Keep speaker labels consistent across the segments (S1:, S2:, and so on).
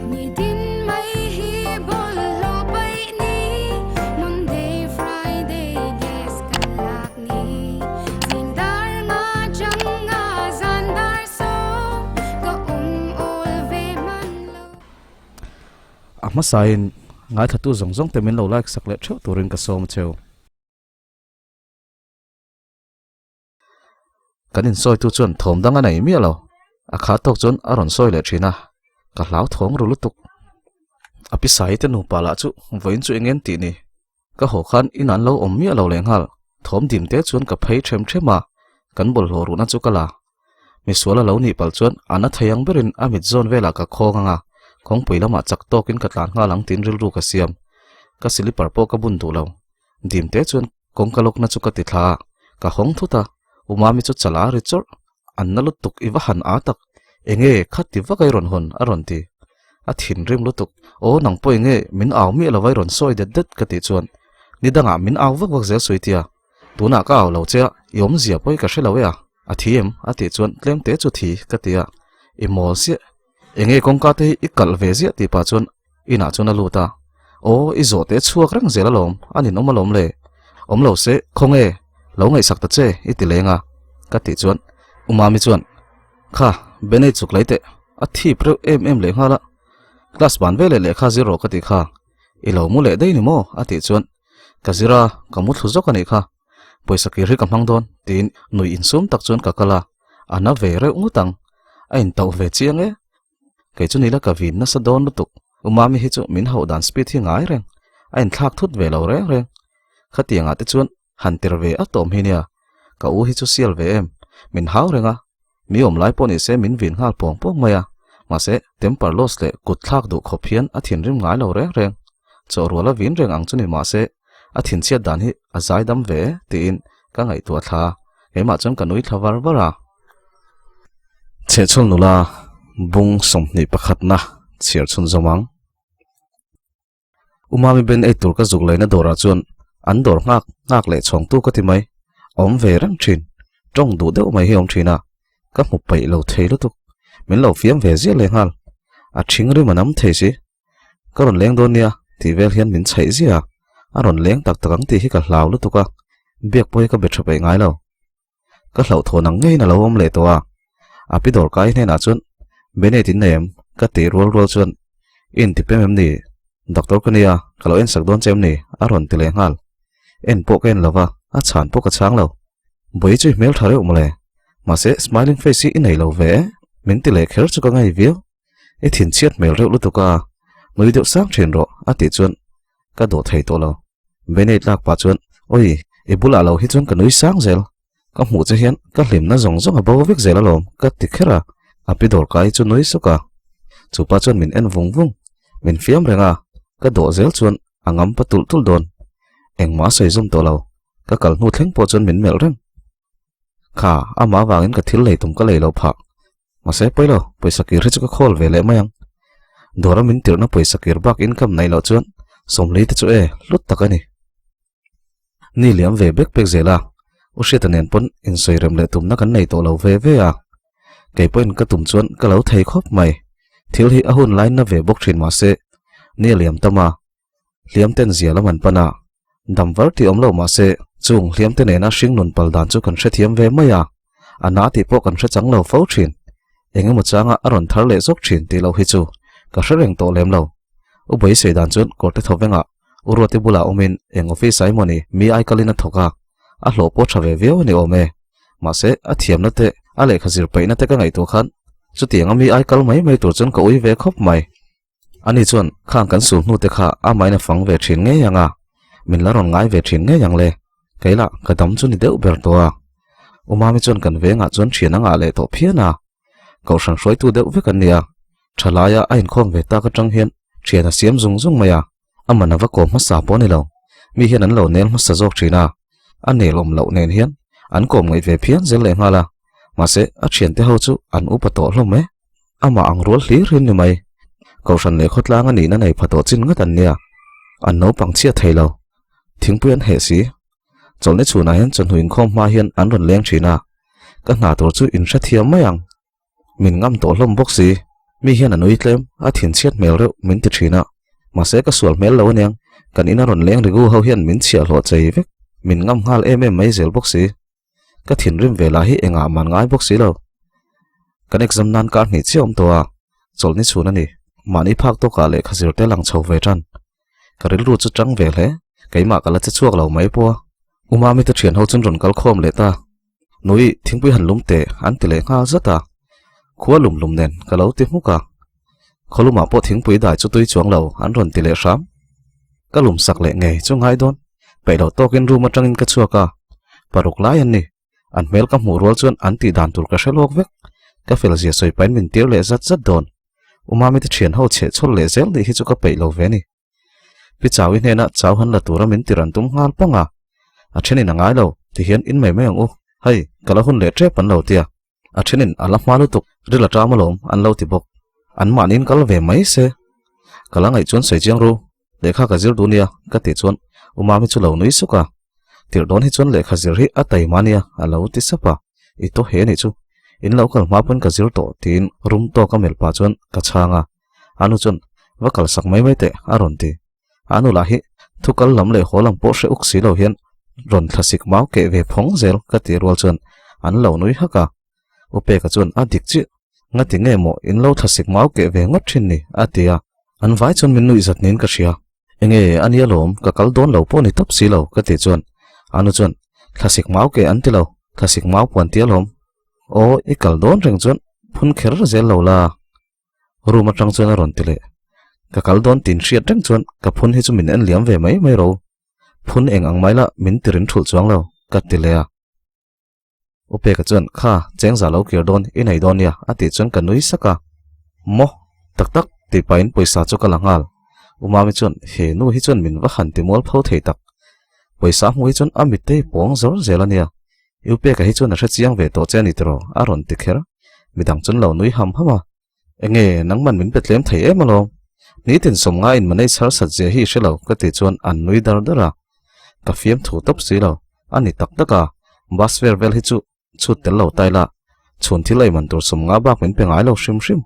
S1: A hmasain ngaithlatu zawng zawng te min lo like sak leh theuh turin ka sawm cheu. Kan insawitu chuan thawm dang a nei miah lo. A kha tawk chuan a rawn sawi leh thin a, ka hlau thawng ru lutuk. A pisai te nupa lah chu vawiin chu eng en tih ni. Ka haw khan in an lo awm miah lo lehnghal. Thawm dim te chuan ka phei them them a, kan bawlhhlawh ruhna chu ka la. Misual a lo nih palh chuan a na thei ang berin a mit zawn velah ka khawng ang a, kawngpui lamah chak tawkin ka tlan nghal ang tiin rilru ka siam. Ka silipar pawh ka bun duh lo. Dim te chuan kawngka lawkna chu ka ti thla a, ka hawng thut a, U Mami chu chala ri chawrh, an na lutuk i va han â tak, enge kha ti vak ai rawn hawn a rawn ti. A thinrim lutuk, aw nang pawh enge min au miah lo vai rawn sawi det det ka tih chuan ni dangah min au vak vak zel sawi tia, tunah ka au lo che a, i awmzia pawh hi ka hre lo e a, a thi em a tih chuan tlem te chu thi ka ti a, i mawl siah Enge kawngka te hi i kalh ve ziah tih pah chuan inah chuan a lut a, Aw i zawh te chhuak reng zel alawm, a ninawm alawm le. Awm lo se, khawnge, lo ngaihsak ta che i ti leng a, ka tih chuan U Mami chuan, Kha, Benei chuk lei teh, a thip reuh em em leh nghal a, class ban veleh lehkha zir rawh ka tih kha, i lo mu leh daih ni maw? a tih chuan, Ka zir a, ka mu thlu zawk a nih kha, pawisa kir hi ka hmang dawn tiin nui insum tak chuan ka kal a, a na ve reuh ngawt ang, a intauh ve chiang e. Kei chu nila ka vin nasa dawn lutuk, U Mami hi chu min hauh dan speed hi ngai reng, a inthlak thut ve lo reng reng. Khatiangah te chuan han tir ve a tawm hi nia, ka u hi chu sial ve em, min hau reng a, mi awm lai pawh ni se min vin nghal pawng pawng mai a, mahse temper loss leh kut thlak duh khawp hian a thinrim ngai lo reng reng. Chawhrual a vin reng ang chu ni mahse a thinchhiat dan hi a zai dam ve tiin ka ngaihtuah thla a, keimah chuan ka nui thla var var a. Chhehchhawl nula bung 21 na chhiar chhun zawm ang. U Mami Ben ei tur ka zuk leina dawrah chuan an dawr nghak nghak leh chhawngtu ka ti mai, a awm ve reng thin, tawng duh deuh mai hi a awm thin a, ka hmu peih lo thei lutuk, min lo fiam ve ziah leh nghal, a thing rim a nam thei si. Ka rawn leng dawn nia tih vel hian min chhaih ziah a, a rawn leng tak tak ang tih hi ka hlau lutuk a, biak pawh hi ka be tha peih ngai lo. Ka hlauhthawn ang ngeiin a lo awm leh tawh a, a pi dawr kai hnenah chuan Bennett in nei em? ka tih rual rual chuan I inti pem em ni? Doctor ka nia, ka lo ensak dawn che em ni? a rawn ti leh nghal. En pawh ka en lo va, a chhan pawh ka chhang lo. Bawi chu i hmel tha reuh mawle, mahse smiling face hi i nei lo ve e, min ti leh kher chu ka ngei viau. I thinchhiat hmel reuh lutuk a, nui deuh sang thin rawh a tih chuan ka dawh thei tawh lo. Benei tlak pah chuan, Awi, i bulah lo hi chuan ka nui sang zel. Ka hmuh che hian ka hlimna zawng zawng a bo vek zel alawm ka ti kher a, a pi dawr kai chu nui suk a. Chu pa chuan min en vung vung, min fiam reng a, ka dawh zel chuan a ngam pa tulh tulh dawn. Engmah a sawi zawm tawh lo, ka kal hnu thleng pawh chuan min melh reng. Kha, amah avangin ka thil lei tum ka lei lo phah. Mahse, pawi lo, pawisa kir hi chu ka khawl ve leh mai ang. Dawra min tirhna pawisa kir bak income neih loh chuan sawmli te chu e, hlut tak a ni. Ni liam ve bek bek zel a, U Hriata nen pawn insawi rem leh tumna kan nei tawh lo ve ve a. Kei pawhin ka tum chuan ka lo thei khawp mai. Thil hi a hun lain na ve bawk thin mahse, ni a liam tam a, hliam ten zia lam an pan a, dam var tih awm lo mahse chung hliam te nena hringnun pal dan chu kan hrethiam ve mai a, a na tih pawh kan hre chang lo fo thin. Eng emaw changa a rawn thar leh zawk thin tih loh hi chu ka hre reng tawh lem lo. U Beisei dan chuan kawrte thaw vengah U Ruati bulah awmin eng office ah emawni mi ai kalin a thawk a, a hlawh pawh tha ve viau a ni awm e. Mahse a thiamna te a lehkha zir peihna te ka ngaihtuah khan chutianga mi ai kal mai mai tur chuan ka ui ve khawp mai. Ani chuan khang kan sul hnu te kha amahin a fang ve thin ngei ang a, min la rawn ngai ve thin ngei ang le. Kei lah ka dam chu ni deuh ber tawh a. U Mami chuan kan vengah chuan thian a ngah leh tawh phian a. Kohhran hruaitu deuh vek an ni a, thalaia a inkhawm ve tak atang hian thian a siam zung zung mai a, a man a va kawm hmasa pawh a ni lo. Mi hian an lo nel hmasa zawk thin a, a nel awm loh nen hian an kawm ngaih ve phian zel leh nghal a, mahse a thiante ho chu an upa tawh hlawm e. Amah ang rual hlir hi ni mai. Kohhran leh khawtlang a nihna nei pha tawh chin ngat an nia. An naupang chhiat thei lo. Thingpui an heh si. Chawlhni chhunah hian chawhnu inkhawm hma hian an rawn leng thin a. Ka hna tur chu in hrethiam mai ang. Min ngam tawh hlawm bawk si. Mi hian a nui tlem, a thinchhiat hmel reuh min ti thin a. Mahse ka sual hmel lo aniang, kan ina rawn leng rigu ho hian min chhiahhlawh chei vek, min ngam nghal em em mai zel bawk si. Ka thinrim ve lah hi engah man ngai bawk si lo. Kan exam nan kar hnih chiah awm tawh a, chawlhni chhun a ni. Mahni phak tawkah lehkha zir te lang chho ve tan. Ka rilru chu chang ve hle, keimah ka la che chhuak lo mai pawh a. U Mami te thian ho chuan rawn kal khawm leh ta. Nui, thingpui han lum teh an ti leh nghal zat a. Khua lum lum nen ka lo ti hmuk a. Khawlumah pawh thingpui dai chu tui chuang lo an rawn ti leh hram. Ka lum sak leh ngei chu ngai dawn. Peih loh tawkin room atangin ka chhuak a. Paruk lai an ni. An hmel ka hmuh rual chuan an tih dan tur ka hre lawk vek. Ka fel zia sawi pahin min tir leh zat zat dawn. U Mami te thian ho chheh chhawl leh zel nih hi chu ka peih lo ve ni. Pi Chawi hnenah chau han la tura min tir an tum nghal pang a. A thenin a ngai lo, tihian in mai mai ang u. Hei, ka la hun leh tep an lo tia. A thenin a la hma lutuk, ril a ṭam alawm an lo ti bawk. An mahniin kal ve mai se. Ka la ngaih chuan sawi chiang ru, lehkha ka zir duh nia ka tih chuan U Mami chu lo nui suk a. Tirh dawn hi chuan lehkha zir hi a taima nia a lo ti sap a. I to he nih chu, in lo kal hma pawn ka zir tawh tiin rum tawk a melh pah chuan ka chhang a. A nu chuan va kal sak mai mai teh a rawn ti. A nu lah hi thu kal lam leh haw lam pawh hre uk si lo hian rawn thlasik mau keh ve phawng zel ka tih rual chuan an lo nui hak a. U Peka chuan a dik chiah, ngati nge maw in lo thlasik mau keh ve ngawt thin ni a ti a. An vai chuan min nuih zat niin ka hria. Enge a nia lawm ka kal dawn lo pawh ni tawp si lo ka tih chuan a nu chuan thlasik mau keh an ti lo, thlasik mau puan ti alawm. Aw i kal dawn reng chuan phun kher zel lo la. Room atang chuan a rawn ti leh. Ka kal dawn tin hriat reng chuan ka phun hi chu min en liam ve mai mai ro. Phun eng ang mai lah min ti rin thulh chuang lo, ka ti leh a. U Peka chuan kha cheng za lo kir dawn i nei dawn nia a tih chuan ka nui sak a. Maw? Tak tak tih pahin pawisa chu ka la nghal. U Mami chuan he nu hi chuan min va han ti mual pho thei tak. Pawisa hmuh hi chuan a mittei pawng zawr zel a nia. U Peka hi chuan a hre chiang ve tawh che a ni tiraw? a rawn ti kher. Midang chuan lo nui ham ham a. Enge, nangman min pe tlem thei em alawm? Nitin sawmnga in manei chhar sat zia hi i hre lo ka tih chuan an nui dar dar a. Ka fiam thu tawp si lo. A ni tak tak a, bus vel vel hi chu chhut tel lo ta ila. Chhun thil ei man tur sawmnga bak min pe ngai lo hrim hrim.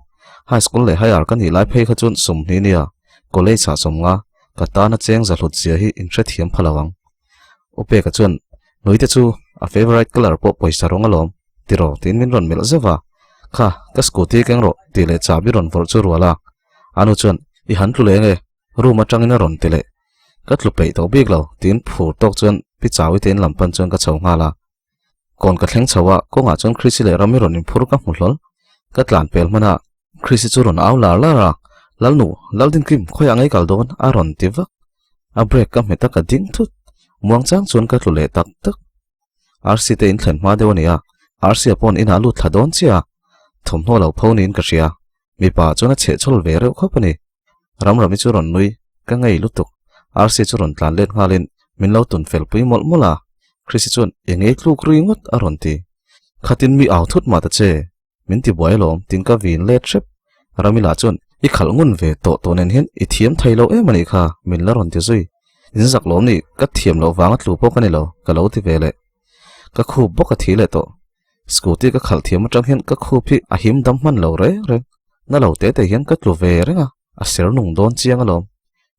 S1: High school leh higher ka nih lai phei kha chuan sawmhnih nia, college ah sawmnga, ka tana cheng za hlut zia hi in hrethiam pha lo ang. U Peka chuan, Nuite chu a favourite colour pawh pawisa rawng alawm, tiraw tiin min rawn melh zeuh a. Kha, ka scooty keng rawh tih leh chahbi rawn vawrh chu rual a. A nu chuan, I han tlu leng e, room atangin a rawn ti leh. Ka tlu peih tawh bik lo tiin phur tawk chuan Pi Chawi te in lam pan chuan ka chho nghal a. Kawn ka thleng chho a, kawngah chuan Chrissy leh Rami rawn inphur ka hmu hlawl. Ka tlan pel hman a, Chrissy chu rawn au lar lar a, Lalnu, Laldinkim, khawiah ngei kal dawn? a rawn ti vak. A brake ka hmet a ka ding thut. Muang chang chuan ka tlu leh tak tak. RC te in thlen hma deuh a ni a, RC a pawn inah lut thla dawn chiah a, thawmhnaw lo pho niin ka hria. Mipa chuan a chhehchhawl ve reuh khawp a ni. Ramrami chu rawn nui, ka ngei lutuk. RC chu rawn tlan let nghalin min lo tun fel pui mawlh mawlh a. Chrissy chuan eng ei tluk rui ngawt a rawn ti. Khatin mi au thut mah ta che, min ti buai alawm tin ka vin let hrep. Ramila chuan i khalh ngun ve tawh tawh nen hian i thiam thei lo em a nih kha min la rawn ti zui. In zak lawm ni, ka thiam loh vanga tlu pawh ka ni lo, ka lo ti ve leh. Ka khup bawk a thi leh tawh. Scooty ka khalh thiam atang hian ka khup hi a him dam hman lo reng reng. Na lo te te hian ka tlu ve reng a, a ser nung dawn chiang alawm.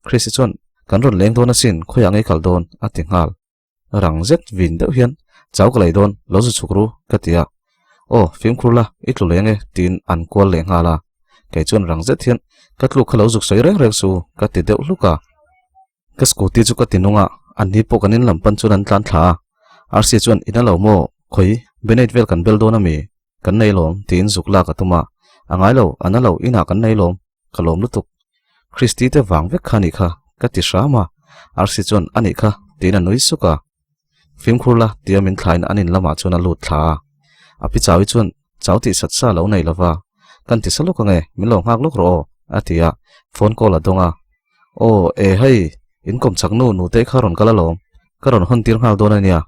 S1: Chrissy chuan, Kan rawn leng dawn asin, khawiah ngei kal dawn? a ti nghal. Rang zet vin deuh hian, Chau ka lei dawn, lo zu chhuk ru, ka ti a. Aw, fimkhur la, i tlu leng e, tiin an kual leh nghal a. Kei chuan rang zet hian, Ka tluk kha lo zuk sawi reng reng su, ka ti deuh hluk a. Ka scooty chu ka ti nung a, an ni pawh kan in lam pan chuan an tlan thla a. Rc chuan in a lo maw, khawi, Benate vel kan bel dawn ami? Kan nei lawm, tiin zuk lak a tum a. A ngai lo, a na lo, inah kan nei lawm, ka lawm lutuk. Christy te vang vek kha anih kha, ka ti hram a. Rc chuan anih kha, tiin a nui suk a. Fimkhur la, tia min thlain an in lamah chuan a lut thla a. A pi Chawi chuan chau tih sat sa lo nei lova, Kan ti sa lawk ange, min lo nghak lawk rawh aw, a ti a, phone call a dawng a. Aw, e hei, in kawm chak nu nutei kha rawn kal alawm, ka rawn hawn tir nghal dawn a nia,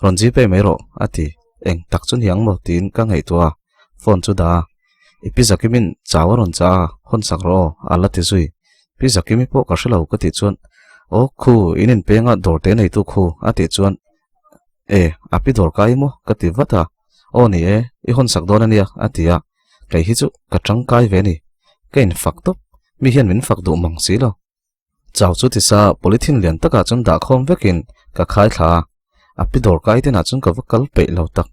S1: rawn Gpay mai rawh, a ti. Eng tak chu ni ang maw tiin ka ngaihtuah a, phone chu dah a. I pi Zakimin chau a rawn chah a, hawn sak rawh aw, a la ti zui. Pi Zakimi pawh ka hre lo ka tih chuan, Aw khu, in inpenga dawr te neitu khu, a tih chuan, E, a pi dawr kai maw? ka ti vat a. Aw ni e, i hawn sak dawn a nia, a ti a. Kei hi chu ka tangkai ve a ni. Ka infak tawp, mi hian min fak duh mang si lo. Chau chu tisa polythene lian takah chuan dah khawm vekin ka khai thla a, a pi dawr kai tinah chuan ka va kal peih lo tak.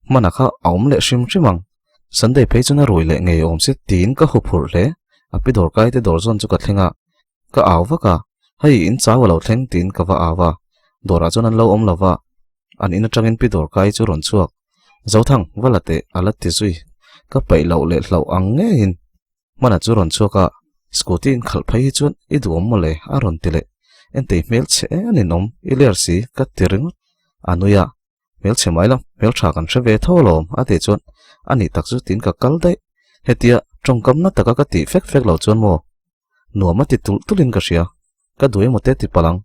S1: Hmanah kha a awm leh hrim hrim ang. Sunday phei chuan a rui leh ngei awm si tiin ka hu phurh hle. A pi dawr kai te dawr zawn chu ka thleng a, ka au vak a, hei in chau a lo thleng tiin ka va au a, dawrah chuan an lo awm lo va, an in atangin pi dawr kai chu rawn chhuak. Zothang, va la teh a la ti zui. Ka paih loh leh hlauh ang ngeiin Hmanah chu rawn chhuak a, scooty in khalh phei hi chuan i duhawm mawle a rawn ti leh. Entei hmel chhe en in awm i ler si ka ti ringawt. A nui a, hmel chhe mai la, hmel tha kan hre ve tho alawm a tih chuan a nih tak chu tiin ka kal daih. Hetia tawngkam na taka ka tih fek fek lo chuan maw nuam a ti tulh tulhin ka hria, ka duh emaw te ti palh ang.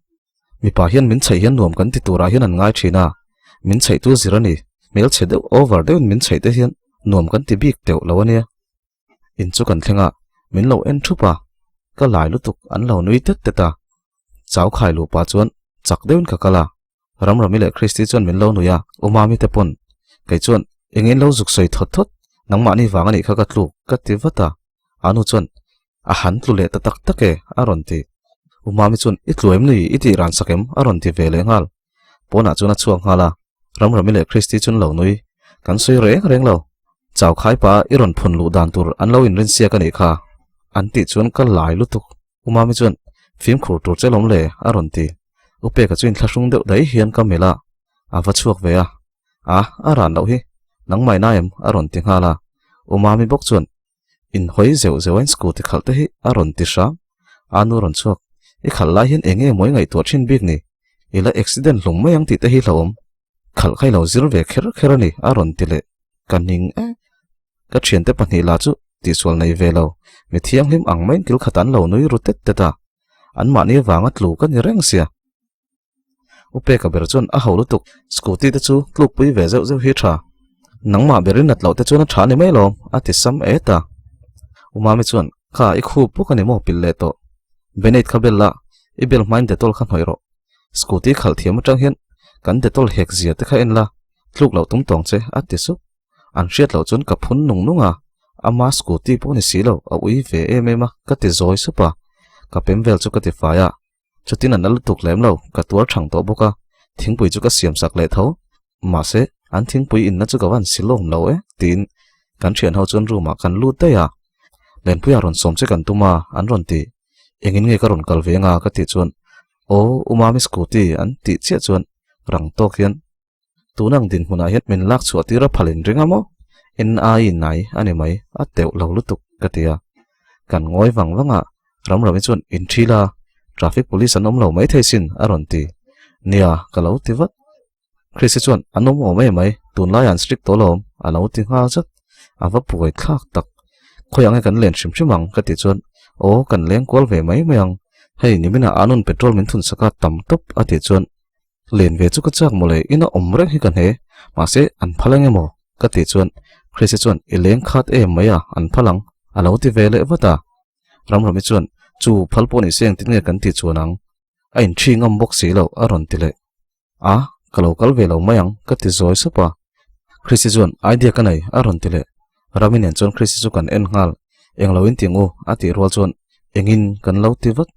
S1: Mipa hian min chheih hian nuam kan ti turah hian an ngai thin a, min chheihtu zir a ni, hmel chhe deuh over deuhin min chheih te hian nuam kan ti bik teuh lo a nia. In chu kan thleng a, min lo en thup a, ka lai lutuk an lo nui tet tet a. Chau khai luh pah chuan chak deuhin ka kal a, Ramrami leh Christy chuan min lo nui a, U Mami te pawn kei chuan eng in lo zuk sawi thawt thawt, nangmahni vang a nih kha ka tluk ka ti vat a, Anu chuan a han tlu leh ta tak tak e a rawn ti. U Mami chuan i tlu em ni i tih ran sak em a rawn ti ve leh nghal. Pawnah chuan a chhuak nghal a, Ramrami leh Christy chuan lo nui, kan sawi reng reng lo. Chau khai pa i rawn phun luh dan tur an lo inrinsiak a nih kha an tih chuan ka lai lutuk. U Mami chuan fimkhur tur che lawm le a rawn ti. U Peka chu inthlahrung deuh daih hian ka melh a, a va chhuak ve a. A, a ran loh hi, nangmah ina em a rawn ti nghal a. U Mami bawk chuan inhawi zeuh zeuh a in scooty khalh te hi a rawn ti hram. A nu rawn chhuak, i khalh lai hian eng nge maw i ngaihtuah thin bik ni? I la accident hlum mai ang tih te hi hlauhawm. Khalh kha i lo zir ve kher kher a ni a rawn ti leh. Ka ning e. Ka thiante pahnih lah chu tihsual nei ve lo, mi thianghlim ang maiin kil khat an lo nui ru tet tet a. Anmahni avanga tlu ka ni reng sia. U Peka ber chuan a ho lutuk, scooty te chu tlukpui ve zeuh zeuh hi tha. Nangmah berin nat loh te chuan a tha ni mai lawm, a ti sam et a. U Mami chuan, Kha, i khup bawk a ni maw pilh leh tawh. Benate kha bel la, i bel hmain Dettol kha hnawih rawh. Scooty khalh thiam atang hian kan Dettol hek zia te kha en la, tluk loh tum tawng che, a ti sup. An hriat loh chuan ka phun nung nung a, ama scooty pawh ni si lo, a ui ve em em a, ka ti zawi sup a. Ka pem vel chu ka ti fai a, Chutin a na lutuk lem lo, ka tuar thang tawh bawk a, thingpui chu ka siam sak leh tho. Mahse, an thingpui inna chu ka van si lawm lo e, tiin kan thian ho chuan room ah kan lut daih a. Lenpuia rawn sawm che kan tum a, an rawn ti. Engin nge ka rawn kal ve anga ka tih chuan, Aw, U Mami scooty an tih chiah chuan rang tawk hian Tun ang dinhmunah hian min lak chhuah tir a phal in ring a maw? NI nai a ni mai, a teuh lo lutuk ka ti a. Kan ngawi vang vang a, Ramrami chuan in thil a, traffic police an awm lo mai thei sin a rawn ti. Nia, ka lo ti vat. Chrissy chuan an awm awm em mai, tunlaiah an strict tawh lawm a lo ti nghal zat. A va buai thlak tak. Khawiah nge kan len hrim hrim ang ka tih chuan, Aw, kan leng kual ve mai mai ang. Hei, niminah Anun petrol min thun sak a tam tawp a tih chuan Len ve chu ka chak mawle ina awm reng hi ka hne, mahse an phal eng emaw ka tih chuan Chrissy chuan i leng khat em mai a an phal ang a lo ti ve leh vat a. Ramrami chuan chu phal pawh ni se engtin nge kan tih chuan ang a inṭhi ngam bawk si lo a rawn ti leh a, ka lo kal ve lo mai ang ka ti zawi sup a. Chrissy chuan idea ka nei a rawn ti leh, Rami nen chuan Chrissy chu kan en nghal, englo in ti ngu a tih rual chuan engin kan lo ti vat,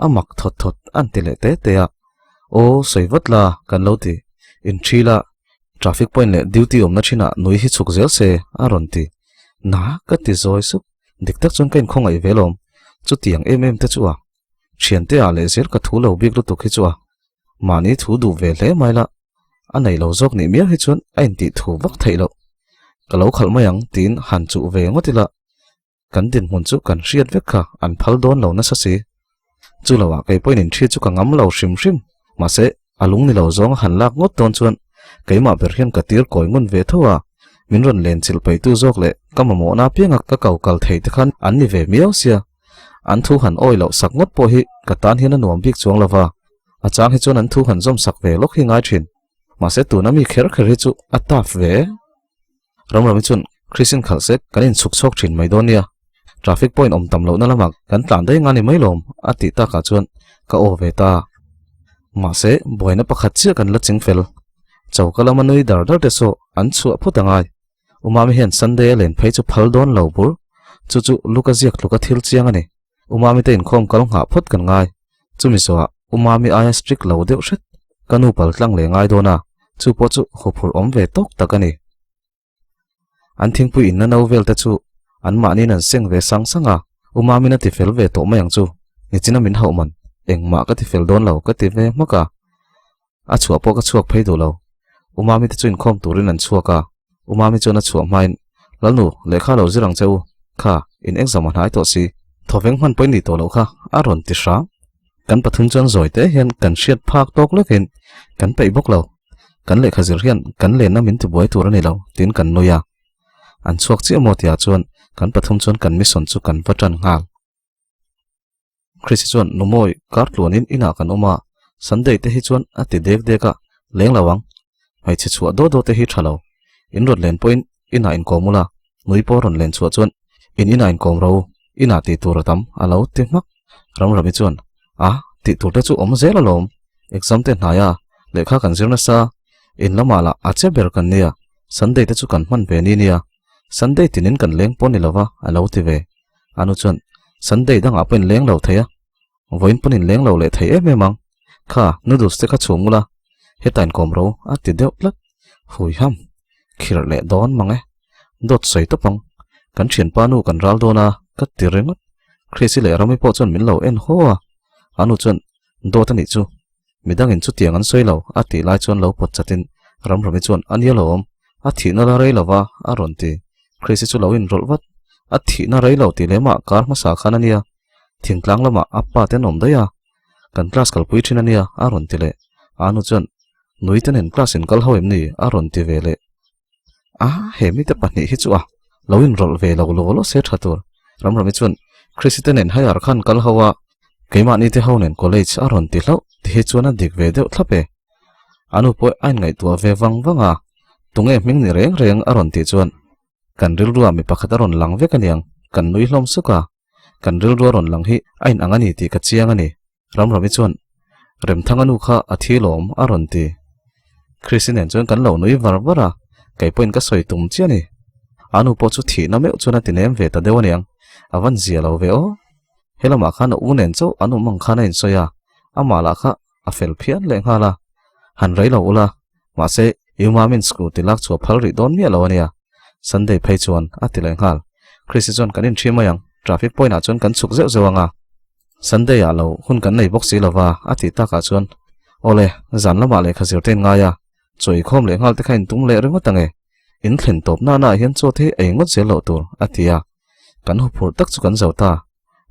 S1: a mak thawt thawt an ti leh te te a. Aw, sawi vat la, kan lo ti. Inthil a, traffic point leh duty awmna thinah nui hi chhuk zel se, a rawn ti. Na, ka ti zawi sup. Dik tak chuan ka inkhawngaih ve lawm. Chutiang em em te chu a. Thiante ah leh zel ka thu lo bik lutuk hi chu a. Mahni thu duh ve hle mai la. A nei lo zawk nih miau hi chuan a intih thu vak theih loh. Ka lo khalh mai ang tiin han chuh ve ngawt ila. Kan dinhmun chu kan hriat vek kha an phal dawn lo nasa si. Chu loah kei pawhin inthri chu ka ngam lo hrim hrim. Mahse, a lung ni lo zawng a han lak ngawt dawn chuan keimah ber hian ka tir kawi ngun ve tho a, min rawn len chilh peitu zawk leh ka mamawhna apianga ka ko kal thei te khan an ni ve miau sia. An thu han awi loh sak ngawt pawh hi ka tan hian a nuam bik chuang lo va, a chang hi chuan an thu han zawm sak ve lawk hi ngai thin. Mahse, tuna mi kher kher hi chu a tough ve. Ramrami chuan Christian khalh sek kan inchhuk chhawk thin mai dawn nia, traffic point awm tam lohna lamah kan tlan daih nga ni mai lawm a tih takah chuan ka aw ve ta. Mahse, buaina pakhat chiah kan la ching fel. Choka lama nui dar dar te saw an chhuah phawt angai. Umami hian Sunday a len phei chu phal dawn lo bur. Chu chu Luka ziak tluka thil chiang a ni. Umami te inkhawm kal nghah phawt kan ngai. Chumi zawhah Umami aia strict lo deuh hret. Ka nu pal tlang leh ngai dawn a, chu pawh chu huphurh awm ve tawk tak a ni. An thingpui inna no vel te chu anmahniin an seng ve sang sang a, Umamin a ti fel ve tawh mai ang chu. Nichina min hauh man, engmah ka ti fel dawn lo ka ti ve hmak a. A chhuah pawh ka chhuak phei duh lo. Umami te chu inkhawm turin an chhuak a, Umami chuan a chhuah hmain, Lalnu, lehkha lo zir ang che u, kha, in exam a hnai tawh si. Thawveng hman pawhin ni tawh loh kha, a rawn ti hrang. Kan pathum chuan zawi te hian kan hriat phak tawk lekin kan peih bawk lo. Kan lehkha zir hian kan lenna min tibuai tur a ni lo, tiin kan nui a. An chhuak chiah maw tihah chuan kan pathum chuan kan mission chu kan va tan nghal. Chrissy chuan Numawi kar tluanin inah kan awm a, Sunday te hi chuan a ti dek dek a, leng lo ang. Hmeichhe chhuah daw daw te hi tha lo. In rawn len pawhin inah inkawm ula, nui pawh rawn len chhuah chuan in inah inkawm ro u, inah tih tur a tam a lo ti hmak. Ramrami chuan A, tih tur te chu awm zel alawm, exam te hnai a, lehkha kan zir nasa, in lamah lah a che ber kan nia, Sunday te chu kan hman ve ni nia, Sunday tinin kan leng pawh ni lova a lo ti ve. Anu chuan, Sunday dangah pawh in leng lo thei a, vawiin pawn in leng lo leh thei em em ang. Kha, noodles te kha chhum ula, heta inkawm ro a ti deuh tlat. Hui ham, khirh leh dawn mang e. Dawt sawi tawp ang. Kan thianpa nu kan ral dawn a, ka ti ringawt. Chrissy leh Rami pawh chuan min lo en haw a. Anu chuan, Dawt a nih chu. Midangin chutiang an sawi lo, a tih lai chuan lo pawt chatin Ramrami chuan, A nia lo awm, a thihna la rei lova, a rawn ti. Chrissy chu lo inrawlh vat. A thihna rei lo tih lemah kar hmasa khan a nia. Thingtlang lamah a pa te an awm daih a. Kan class kalpui thin a nia, a rawn ti leh. Anu chuan, Nui te nen class in kal ho em ni? a rawn ti ve leh. A, he mite pahnih hi chu a lo inrawlh ve lo law law se tha tur. Ramrami chuan Chrissy te nen higher khan kal ho a, keimahni te ho nen college a rawn ti hlauh ti hi chuan a dik ve deuh thlap e. A nu pawh a inngaihtuah ve vang vang a, tunge hming ni reng reng a rawn tih chuan kan rilruah mi pakhat a rawn lang vek aniang, kan nui hlawm suk a, kan rilrua rawn lang hi a inang a ni tih ka chiang a ni. Ramrami chuan, Remthanga nu kha a thi lawm a rawn ti. Chrissy nen chuan kan lo nui var var a, kei pawhin ka sawi tum chiah a ni. A nu pawh chu thihna meuh chuan a ti nem ve ta deuh aniang, a van zia lo ve aw. He lamah khan a u nen chauh an awm ang khan a insawi a, amah lah kha a fel phian lehnghal a. Han rei lo ula, mahse i umamin scooty lak chhuah phal rih dawn miah lo ania. Sunday phei chuan a ti lehnghal. Chrissy chuan kan inṭhi mai ang, traffic point ah chuan kan chhuk zeuh zeuh ang a. Sunday ah lo hun kan nei bawk si lova a tih takah chuan Awle, zan lamah lehkha zir te in ngai a, chaw inkhawm leh nghal te kha in tum leh ringawt ange, in thlen tawp nana ah hian chaw te hi ei ngawt zel loh tur a ti a, kan huphurh tak chu kan zo ta,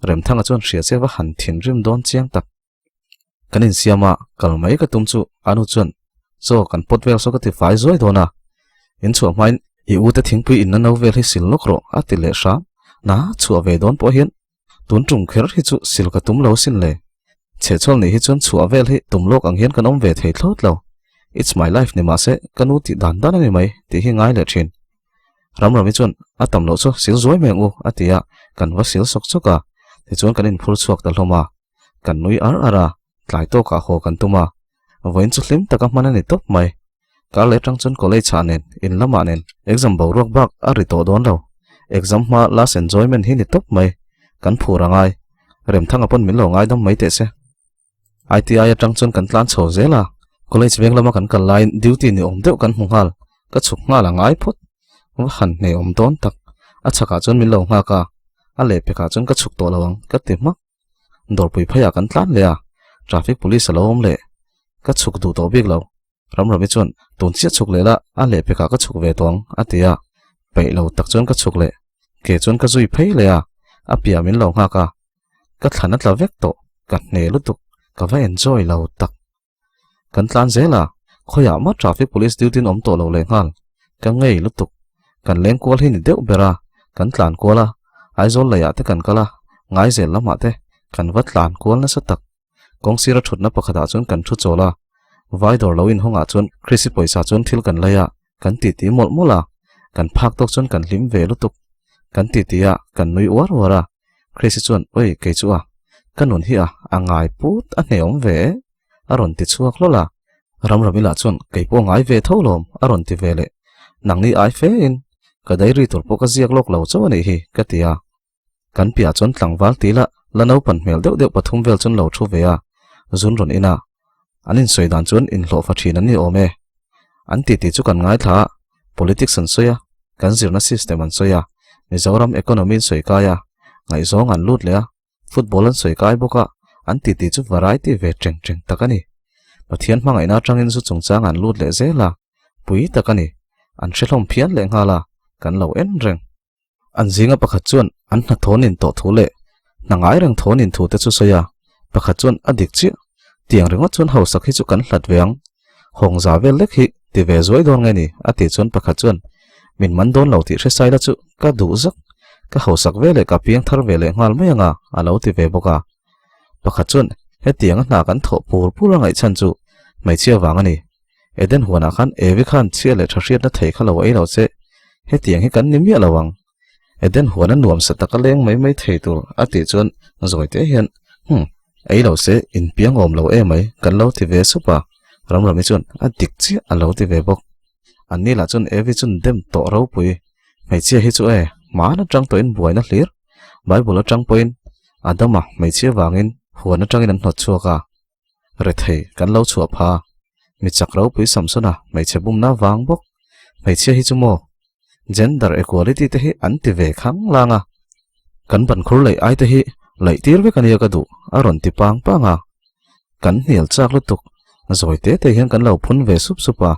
S1: Remthanga chuan hria che va han thinrim dawn chiang tak. Kan insiam a, kal mai ka tum chu a nu chuan chaw kan pawt vel saw ka ti fai zuai dawn a, in chhuah hmain i u te thingpui inna no vel hi sil lawk rawh a ti leh hram, na chhuah ve dawn pawh hian Tun tum kher hi chu sil ka tum lo sin le. Chhehchhawl nih hi chuan chhuah vel hi tum lawk ang hian kan awm ve thei thlawt lo. It's my life ni mahse ka nu tih dan dan a ni mai tih hi ngai leh thin. Ramrami chuan a tam loh chu sil zuai mai ang u a ti a, kan va sil sawk sawk a, tichuan kan inphur chhuak ta hlawm a. Kan nui ar ar a, tlai tawkah haw kan tum a. Vawiin chu hlim taka hman a ni tawp mai. Kar leh atang chuan college ah nen, in lamah nen exam boruak bak a ri tawh dawn lo. Exam hma last enjoyment hi ni tawp mai. Kan phur a ngai. Remthanga pawn min lo ngaidam mai teh se. ITI atang chuan kan tlan chho zel a, college veng lama kan kal laiin duty ni awm deuh kan hmu nghal. Ka chhuk nghal a ngai phawt. Va han hneh awm dawn tak. A chhakah chuan min lo nghak a, a lehpekah chuan ka chhuk tawh lo ang ka ti hmak. Dawrpui pheiah kan tlan leh a, traffic police a lo awm leh. Ka chhuk duh tawh bik lo. Ramrami chuan, Tun chiah chhuk leh la, a lehpekah ka chhuk ve tawh ang, a ti a. Peih lo tak chuan ka chhuk leh. Ke chuan ka zui phei leh a, a piah min lo nghak a. Ka thlan a tla vek tawh, ka hne lutuk, ka va enjoy lo tak. Kan tlan zel a, khawiah mah traffic police duty in awm tawh lo leh nghal. Ka ngei lutuk. Kan leng kual hi ni deuh ber a, kan tlan kual a, Aizawl leiah te kan kal a, Ngaizel lamah te kan va tlan kual nasa tak. Kawng sira thutna pakhatah chuan kan thu chawl a, vai dawr lo inhawngah chuan Chrissy pawisa chuan thil kan lei a, kan titi mawlh mawlh a, kan phak tawk chuan kan hlim ve lutuk. Kan titi a, kan nui uar uar a, Chrissy chuan Oi kei chu a, ka nun hi a, a ngai put a hneawm ve e, a rawn ti chhuak hlawl a. Ramramila chuan kei pawh ngai ve tho lawm a rawn ti ve leh, nangni ai fe in ka diary tur pawh ka ziak lawk lo chauh a nih hi ka ti a. Kan piah chuan tlangval ti la la naupan hmel deuh deuh pathum vel chuan lo thu ve a, zun rawn in a. An insawi dan chuan inhlawhfa thin an ni awm e. An titi chu kan ngaithla a, politics an sawi a, kan zirna system an sawi a, Mizoram economy an sawi kai a, ngaihzawng an lut leh a, football an sawi kai bawk a, an titi chu variety ve teng teng tak a ni. Pathian hmangaihna atangin zu chungchang an lut leh zel a, pui tak a ni. An hre hlawm phian leh nghal a, kan lo en reng. An zinga pakhat chuan an hna thawnin tawh thu leh hna ngai reng thawnin thu te chu sawi a, pakhat chuan a dik chiah. Tiang ringawt chuan hausak hi chu kan hlat ve ang. Hawng za vel lek hi ti ve zuai dawn nge ni? a tih chuan pakhat chuan min man dawn lo tih hre sai la chu ka duh zak, ka hausak ve leh ka piang thar ve leh nghal mai anga a lo ti ve bawk a. Pakhat chuan hetianga hna kan thawh pur pur a ngaihchhan chu hmeichhia vang a ni. Eden huanah khan Evi khan chhia leh tha hriatna thei kha lo ei lo che, hetiang hi kan ni miah lo ang. Eden huana nuam sa taka leng mai mai thei tur a tih chuan zawi te hian, Hum, ei lo se inpiang awm lo emai kan lo ti ve sup a, Ramrami chuan a dik chiah a lo ti ve bawk. Anni lah chuan Evi chun dem tawh ropui, hmeichhia hi chu e, hmaan atang tawhin buaina hlir, Bible atang pawhin Adama hmeichhia vangin huan atangin an hnawt chhuak a, Rethei kan lo chhuah pha. Mi chak ropui Samsona hmeichhe bumna vang bawk. Hmeichhia hi chu maw? Gender equality te hi an ti ve khang lang a. Kan bankhur laih ai te hi laih tir vek ania ka duh a rawn ti pang pang a. Kan hnial chak lutuk. Zawi te te hian kan lo phun ve sup sup a.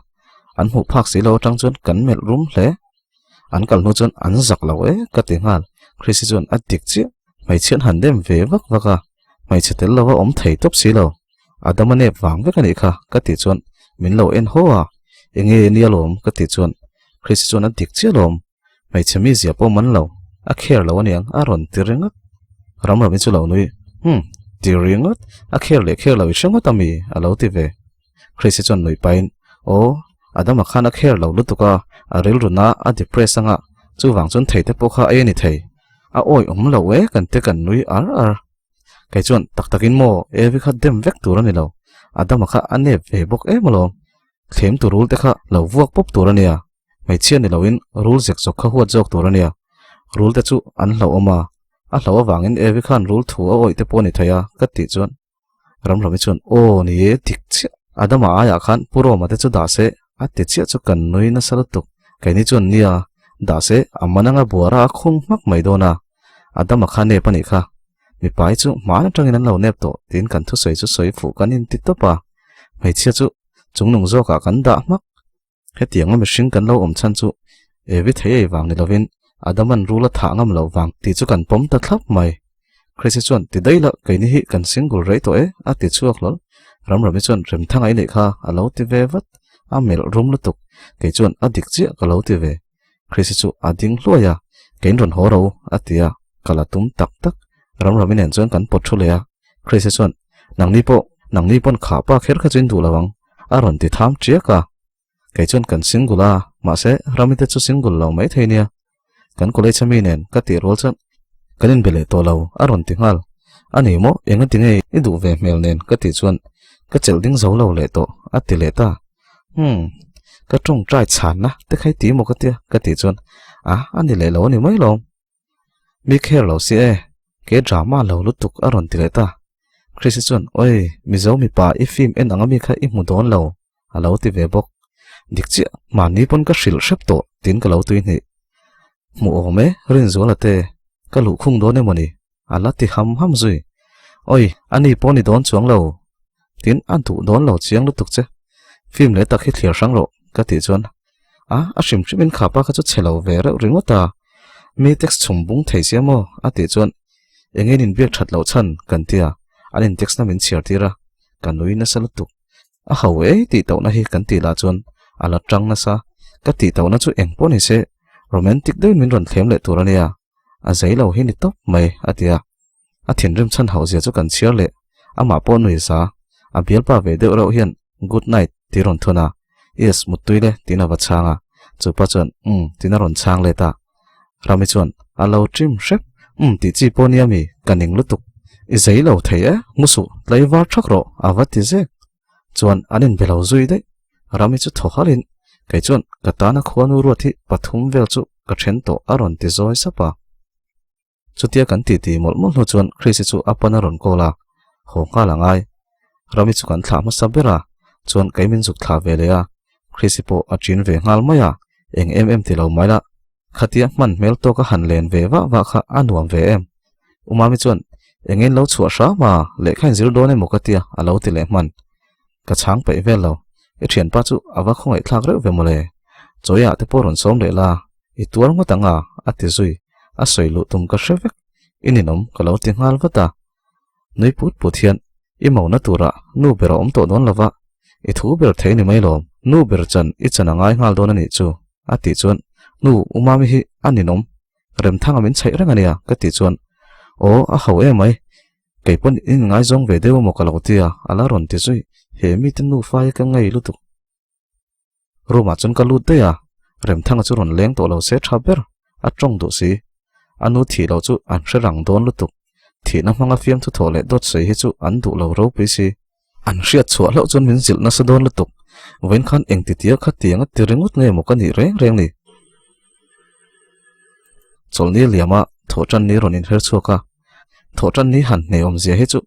S1: An hmuh phak si lo atang chuan kan melh rum hle. An kal hnu chuan an zak lo e ka ti nghal. Chrissy chuan a dik chiah. Hmeichhian han dem ve vak vak a. Hmeichhe tel lova awm thei tawp si lo. Adama nep vang vek a nih kha ka tih chuan min lo en haw a, enge nia lawm ka tih chuan Chrissy chuan a dik chiah lawm, hmeichhe mi zia pawh man lo, a kher lo aniang a rawn ti ringawt. Ramrami chu lo nui, Hum, ti ringawt, a kher leh kher lo i hre ngawt ami a lo ti ve. Chrissy chuan nuih pahin, Aw, Adama khan a kher lo lutuk a, a rilru na a depress anga, chuvang chuan thei te pawh kha ei a ni thei. A awi awm lo e kan te kan nui ar ar. Kei chuan tak takin maw Evi kha dem vek tur a ni lo. Adama kha a nep ve bawk em alawm. Thlem tu rul te kha lo vuak pawp tur a nia. Hmeichhia ni loin rul zek zawk kha huat zawk tur a nia. Rul te chu an hlauhawm a. A hlauh avangin Evi khan rul thu a awih te pawh a ni thei a ka tih chuan Ramrami chuan aw ni e dik chiah. Adama aiah khan Pu Roma te chu dah se a ti chiah chu kan nui nasa lutuk. Keini chuan nia dah se a man anga buara a khung hmak mai dawn a. Adama kha nep a nih kha. Mipai chu hmaan atangin an lo nep tawh tiin kan thusawi chu sawi fuh kan inti tawp a. Hmeichhia chu chungnung zawkah kan dah hmak. Hetianga mihring kan lo awm chhan chu Evi thei ei vang ni lovin Adaman rul a thah ngam loh vang tih chu kan pawm ta thlap mai. Chrissy chuan ti daih la keini hi kan single rei tawh e a ti chhuak hlawl. Ramrami chuan Remthanga i neih kha a lo ti ve vat. A melh rum lutuk. Kei chuan a dik chiah ka lo ti ve. Chrissy chu a ding hluai a, Kein rawn haw ro a ti a, ka la tum tak tak. Ramrami nen chuan kan pawt thu leh a. Chrissy chuan Nangni pawh, nangni pawn khah pa kher kha chu in duh lo ang a rawn ti tham tiak a. Kei chuan kan single a, mahse Ramite chu single lo mai thei nia. Kan college ami nen ka tih rual chuan kan inbe leh tawh lo a rawn ti nghal. A ni maw, enga ti nge i duh ve hmel nen ka tih chuan ka chelh ding zo lo leh tawh a ti leh ta. Umm, ka tawngtai chhanna te kha i ti maw ka tia ka tih chuan a, a ni leh lo a ni mai lawm. Mi kher lo si e, ke drama lo lutuk a rawn ti leh ta. Chrissy chuan, Oi, Mizo mipa i film en ang ami kha i hmu dawn lo, a lo ti ve bawk. Dik chiah, mahni pawn ka hrilh hrep tawh tiin ka lo tui hnih. Hmuh awm e, Rinzuala te, ka luhkhung dawn emaw ni? A la ti ham ham zui. Oi, ani pawh ni dawn chuang lo. Tin, a duh dawn lo chiang lutuk che. Film leh tak hi thlir hrang rawh, ka tih chuan. A, a hrim hrimin khapa kha chu chhe lo ve reuh ringawt a. Mi text chhum bung thei sia maw? A tih chuan, Engin inbiak that loh chhan, kan ti a. An in text na min chhiar tir a. Ka nui nasa lutuk. A ho e tih tauhna hi kan tih lah chuan a la tang nasa. Ka tih tauhna chu eng pawh ni se, romantic deuhin min rawn thlem leh tur a nia. A zei lo hi ni tawp mai, a ti a. A thinrim chhan hauh zia chu kan chhiar leh. Amah pawh nui za. A bialpa ve deuh reuh hian Good night tih rawn thun a. Yes, muttui le tiin a va chhang a. Chupa chuan Umm tiin a rawn chhang let a. Rami chuan A lo trim hrep. Umm tih chi pawh nia mi, ka ning lutuk. I zei lo thei e, hmusuh, tlaivar thak rawh a va ti zek. Chuan an inbe lo zui daih. Rami chu thaw halhin, Kei chuan ka tana khuanu ruat hi pathum vel chu ka then tawh a rawn ti zawi sap a. Chutia kan titi mawlh mawlh hnu chuan Chrissy chu a pan a rawn call a, haw nghal a ngai. Rami chu kan thlah hmasa ber a, chuan kei min zuk thlah ve leh a, Chrissy pawh a ṭin ve nghal mai a, eng em em ti lo mai la, khatia hman hmel tawka han len ve vah vah kha a nuam ve em? U Mami chuan, Engin lo chhuah hram a, lehkha in zir dawn emaw ka tia, a lo ti leh hman. Ka chhang peih vel lo, i thianpa chu a va khawngaihthlak reuh ve mawle, Chawia te pawh rawn sawm leh la, i tuar ngawt ang a, a ti zui, a sawi luh tum ka hre vek, i ninawm ka lo ti nghal vat a. Nui put put hian, I mona turah nu ber a awm tawh dawn lova, i thu ber thei ni mai lawm, nu ber chan i chan a ngai nghal dawn a nih chu, a tih chuan, Nu, U Mami hi a ninawm, Remthanga min chhaih reng a nia, ka tih chuan, Aw, a ho em mai, kei pawn in ngaizawng ve deuh emaw ka lo ti a, a la rawn ti zui, he mite nufa hi ka ngei lutuk. Room ah chuan ka lut daih a, Remthanga chu rawn leng tawh lo se tha ber, a tawng duh si. A nu thih loh chu an hre rang dawn lutuk, thihna hmanga fiamthu thawh leh dawt sawi hi chu an duh lo ropui si. An hriat chhuah hlauh chuan min zilh nasa dawn lutuk, vawiin khan engtitia kha tiang a ti ringawt nge maw ka nih reng reng ni. Chawlhni liama thawhtan ni rawn inher chhuak a, thawhtan ni han hne awmzia hi chu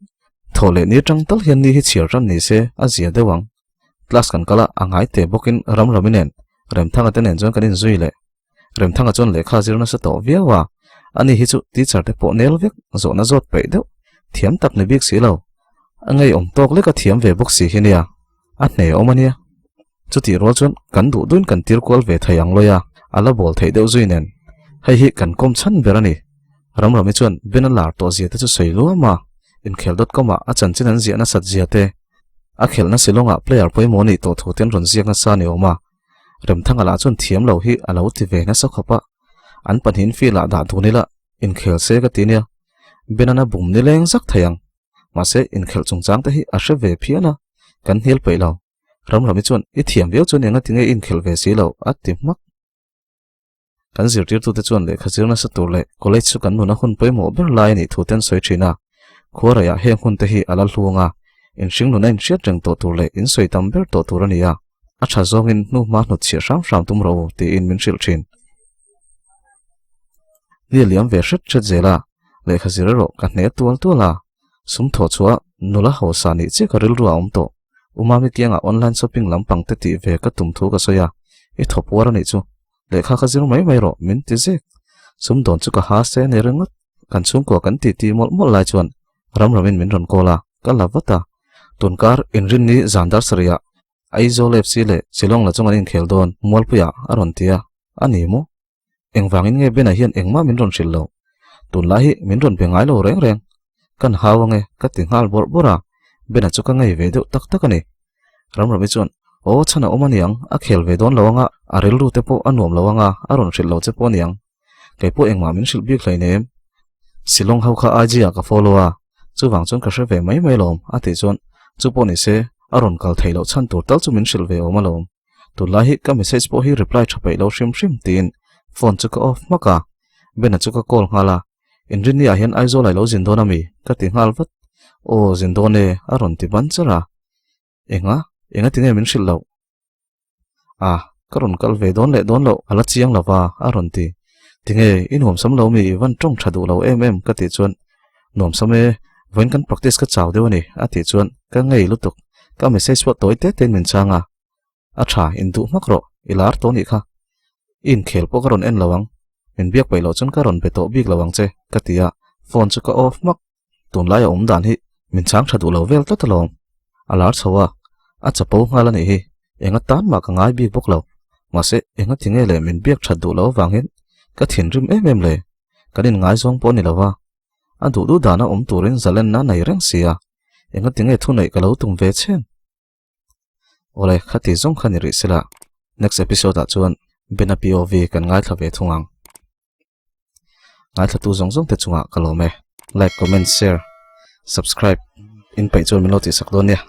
S1: thawh leh ni atang tal hian ni hi chhiar tan ni se a zia deuh ang. Class kan kal a, a ngai teh bawkin Ramrami nen Remthanga te nen chuan kan inzui leh. Remthanga chuan lehkha zir nasa tawh viau a, ani hi chu teacher te pawh nel vek, zawhna zawt peih deuh, thiam tak ni bik si lo. A ngeiawm tawk lek a thiam ve bawk si hi nia, a hne awm a nia. Chutih rual chuan kan duh duhin kan tir kual ve thei ang lawi a, a la bawl theih deuh zui nen. Hei hi kan kawm chhan ber a ni. Ramrami chuan Ben a lar tawh zia te chu sawi luam a, inkhel dot com ah a chanchin an ziah nasat zia te, A khelhna Shillong-ah player pawimawh nih tawh thu ten rawn ziak nasa ni awm a, Remthanga lah chuan thiam lo hi a lo ti ve nasa khawp a, an pahnihin field ah dah dun ila inkhel se ka ti nia, Benan a bum nileng zak thei ang, mahse inkhelh chungchang te hi a hre ve phian a, kan hnial peih lo. Ramrami chuan i thiam viau chuan enga tinge i inkhelh ve si lo a ti hmak. Kan zirtirtute chuan lehkha zir nasa tur leh college chu kan nuna hun pawimawh ber lai a nih thu ten sawi thin a. Khuaraiah heng hun te hi a la hluang a, inhring nuna inhriat reng tawh tur leh insawi tam ber tawh tur a ni a, a tha zawngin hnu hma hnut chhiah hram hram tum rawh u tiin min hrilh thin. Ni a liam ve hret hret zel a, lehkha zir erawh ka hne tual tual a, sum thawh chhuah nula hausa nih chiah ka rilru a awm tawh. U Mami kiangah online shopping lampang te tih ve ka tum thu ka sawi a, i thawp uar a nih chu. Lehkha ka zir mai mai rawh, min ti zek. Sumdawn chu ka ha se a ni ringawt. Kan chhungkua kan titi mawlh mawlh lai chuan Ramramin min rawn call a, ka la vat a. Tunkar inrinni zan dar sarihah Aizawl FC leh Shillong la chung an inkhel dawn Mualpuiah a rawn ti a, a ni maw? Engvangin nge Bena hian engmah min rawn hrilh loh? Tunlai hi min rawn be ngai lo reng reng. Kan hau ange ka ti nghal bawrh bawrh a, Bena chu ka ngei ve deuh tak tak a ni. Ramrami chuan, Aw chhan a awm a niang, a khel ve dawn lo anga, a rilru te pawh a nuam lo anga, a rawn hrilh lo che pawh a niang. Kei pawh engmah min hrilh bik hleinem. Shillong ho kha IG ah ka follow a, chuvang chuan ka hre ve mai mai alawm, a tih chuan, Chu pawh ni se, a rawn kal theih loh chhan tur tal chu min hrilh ve awm alawm. Tunlai hi ka message pawh hi reply tha peih lo hrim hrim tiin phone chu ka off hmak a, Bena chu ka call nghal a, Inrinni ah hian Aizawl ah i lo zin dawn ami? ka ti nghal vat. Aw zin dawn e, a rawn ti ban char a. Enga? Enga tinge min hrilh loh? A, ka rawn kal ve dawn leh dawn loh a la chiang lo va, a rawn ti. Tinge, i nuamsam lo mi i van tawng tha duh lo em em ka tih chuan, Nuamsam e, vawiin kan practice ka chau deuh a ni, a tih chuan ka ngei lutuk. Ka message pawh tawi te tein min chang a. A tha, induh hmak rawh, i lar tawh nih kha. I inkhel pawh ka rawn en lo ang, min biak peih loh chuan ka rawn be tawh bik lo ang che, ka ti a, phone chu ka off hmak. Tunlaia awm dan hi min chang tha duh lo vel tlat alawm. A lar chho a, a chapo nghal a nih hi, enga tan mah ka ngai bik bawk lo. Mahse, enga ti nge le min biak that duh loh avangin ka thinrim em em le, kan inngaizawng pawh a ni lo va. A duh duh dana awm turin zalenna a nei reng si a, enga ti nge thuneih ka lo tum ve chen. Awle, khati zawng kha ni rih sela, next episode ah chuan Bena POV kan ngaithla ve thung ang. Ngaithla tu zawng zawng te chungah ka lawm e. Like, comment, share, subscribe in peih chuan min lo tihsak dawn nia.